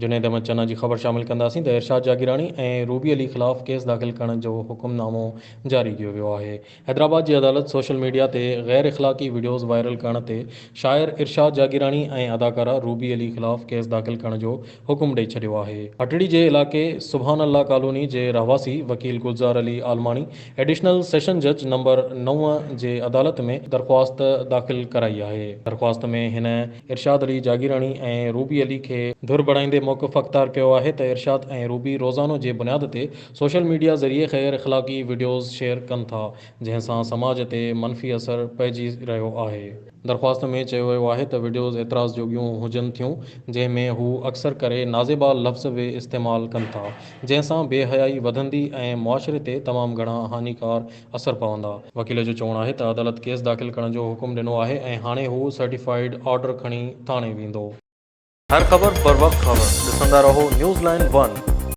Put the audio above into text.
جنيد احمد چنا جي خبر شامل ڪنداسين ته ارشاد جاگيراڻي ۽ روبي علي خلاف ڪيس داخل ڪرڻ جو حڪم نامو جاري ڪيو ويو آهي. حيدرآباد جي عدالت سوشل ميڊيا تي غير اخلاقي وڊيوز وائرل ڪرڻ تي شاعر ارشاد جاگيراڻي ۽ اداڪارا روبي علي خلاف ڪيس داخل ڪرڻ جو حڪم ڏئي ڇڏيو آهي. هٽڙي جي علائقي سبحان الله ڪالوني جي رهواسي وڪيل گلزار علي عالماڻي ايڊيشنل سيشن جج نمبر نو جي عدالت ۾ درخواست داخل ڪرائي آهي. درخواست ۾ هن ارشاد علي جاگيراڻي ۽ روبي علي کي ڌر بڻائيندي موقف اختيار ڪيو آهي ته ارشاد ۽ روبي روزانو جي بنياد تي سوشل ميڊيا ذريعي غير اخلاقي وڊيوز شيئر ڪن ٿا جنهن سان سماج تي منفي اثر پئجي رهيو آهي. درخواست ۾ چيو ويو آهي ته وڊيوز اعتراض جوڳيون هجن ٿيون جنهن ۾ هو اڪثر ڪري نازيبا لفظ به استعمال ڪن ٿا جنهن سان بي حيائي وڌندي ۽ معاشري تي تمام گهڻا هاڃيڪار اثر پوندا. وڪيل جو چوڻ آهي ته عدالت ڪيس داخل ڪرڻ جو حڪم ڏنو آهي ۽ هاڻي هو سرٽيفائيڊ آرڊر کڻي ٿاڻي ويندو. هر خبر بروقت خبر ڏسندا رهو نيوز لائن ون.